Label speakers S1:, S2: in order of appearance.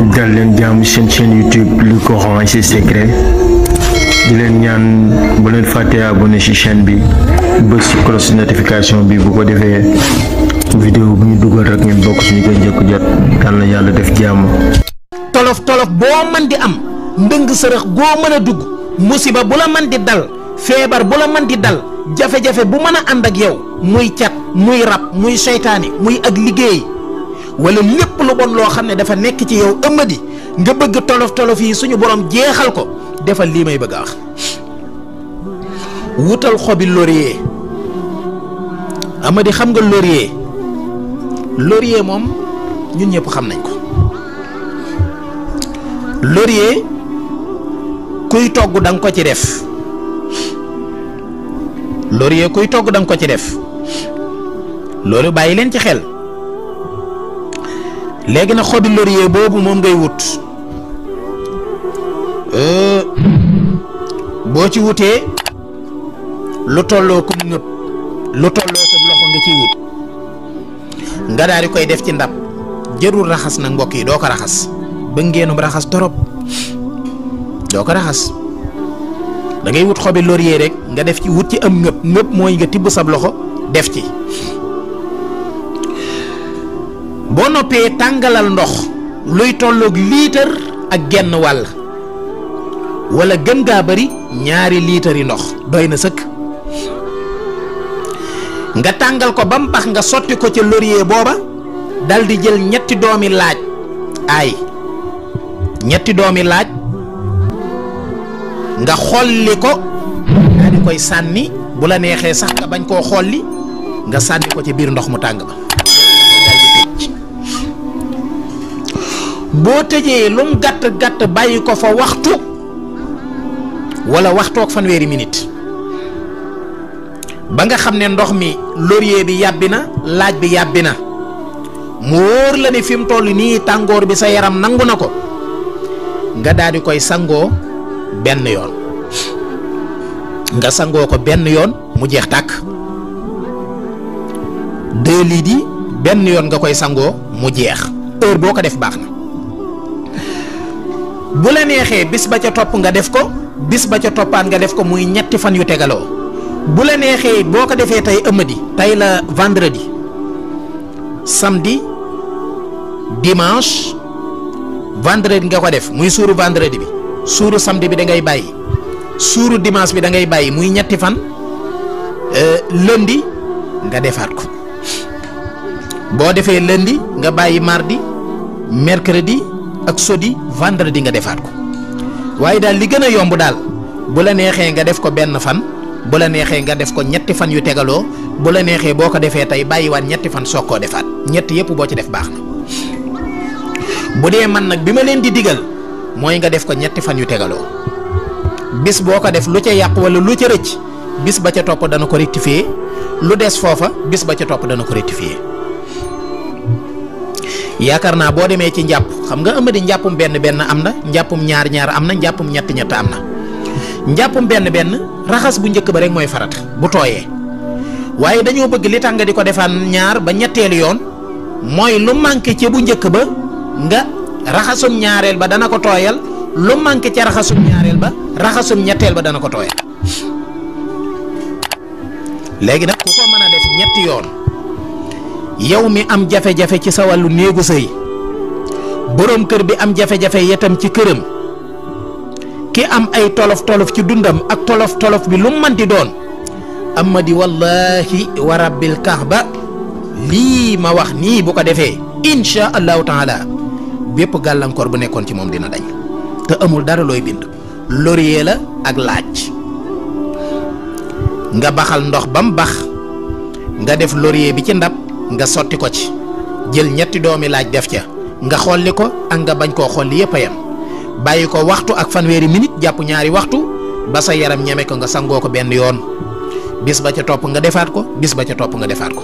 S1: dal leen jàmm seen chaîne YouTube Lu Coran et ses secrets di leen ñaan bu leen fàttee abonné ci chaîne bi bës ci cloche notification bi bu ko defee vidéo bu ñu dugal rek ngeen bokk ci ñu koy njëkk jot. yal na yàlla def jàmm.
S2: tolof tolof boo mën di am ndëng sërëx goo mën a dugg musiba bu la mën di dal feebar bu la mën di dal jafe-jafe bu mën a ànd ak yow muy cat muy rab muy seytaane muy ak liggéey wala lépp lu bon loo xam ne dafa nekk ci yow ëmmadi nga bëgg tolof tolof yi suñu borom jeexal ko defal lii may bëgg a wax. wutal xobi laurier amadi xam nga laurier moom ñun ñëpp xam nañ ko. laurier kuy togg da nga ko ci def laurier kuy togg da nga ko ci def loolu bàyyi leen ci xel. léegi nag xobi laurier boobu moom ngay wut boo ci wutee lu tolloo ko ngëp lu tolloo ko loxo nga ciy wut nga daal di koy def ci ndab jërul raxas nag mbokk yi doo ko raxas ba ngeenum raxas torop doo ko raxas da ngay wut xobi laurier rek nga def ci wut ci am ngëp mooy nga tibb sab loxo def ci. boo noppee tàngalal ndox luy tolloog liitar ak genn wàll wala gën gaa bari 2 liitar yi ndox doy na sëkk nga tàngal ko ba mu bax nga sotti ko ca laurier booba dal di jël 3 doomi laaj 3 doomi laaj nga xolli ko daal di koy sànni bu la neexee sax nga bañ koo xolli nga sànni ko ci biir ndox mu tàng ba. boo tëjee lum gàtt bàyyi ko fa waxtu wala waxtoog fanweeri minute ba nga xam ne ndox mi laurier bi yàbbi na laaj bi yàbbi na mu wóor la ne fi mu toll nii tàngoor bi sa yaram nangu na ko nga daal di koy sangoo benn yoon nga sangoo ko benn yoon mu jeex tàkk 2 litres yi benn yoon nga koy sangoo mu jeex heure boo ko def baax na. bu la neexee bis ba ca topp nga def ko bis ba ca toppaat nga def ko muy 3 fan yu tegaloo bu la neexee boo ko defee tey ëmmadi tey la vendredi samedi dimanche vendredi nga ko def muy suuru vendredi bi suuru samedi bi da ngay bàyyi suuru dimanche bi da ngay bàyyi muy 3 fan lundi nga defaat ko boo defee lundi nga bàyyi mardi mercredi ak sodi vendredi nga defaat ko waaye daal li gën a yomb daal bu la neexee nga def ko benn fan bu la neexee nga def ko 3 fan yu tegaloo bu la neexee boo ko defee tey bàyyiwaat 3 fan soog koo defaat 3 yëpp boo ci def baax na bu dee man nag bi ma leen di digal mooy nga def ko 3 fan yu tegaloo bis boo ko def lu ca yàq wala lu ca rëcc bis ba ca topp dana ko rectifier lu des foofa bis ba ca topp dana ko rectifier. yaakaar naa boo demee ci njàpp xam nga ëmb di njàppum benn am na njàppum ñaar am na njàppum ñett am na njàppum benn raxas bu njëkk ba rek mooy farat bu tooyee waaye dañoo bëgg li tax nga di ko defaan 2 ba ñetteelu yoon mooy lu manqué ca bu njëkk ba nga raxasum ñaareel ba dana ko tooyal lu manqué ca raxasum ñaareel ba raxasum ñetteel ba dana ko tooyal léegi nag ku ko mën a def 3 yoon. yow mi am jafe-jafe ci sa wàllu néegu sëy boroom kër bi am jafe-jafe yetam ci këram ki am ay tolof-tolof ci dundam ak tolof-tolof bi lu mu manti doon amadi wallahi wa rabbil kaaba lii ma wax nii bu ko defee insha allahu taala bépp gàllankoor bu nekkoon ci moom dina dañ te amul dara looy bind laurier la ak laaj nga baxal ndox ba mu bax nga def laurier bi ci ndab nga sotti ko ci jël 3 doomi laaj def ca nga xolli ko ak nga bañ koo xolli yëpp a yem bàyyi ko waxtu ak fanweeri minute jàpp 2 waxtu ba sa yaram ñeme ko nga sangoo ko benn yoon bis ba ca topp nga defaat ko bis ba ca topp nga defaat ko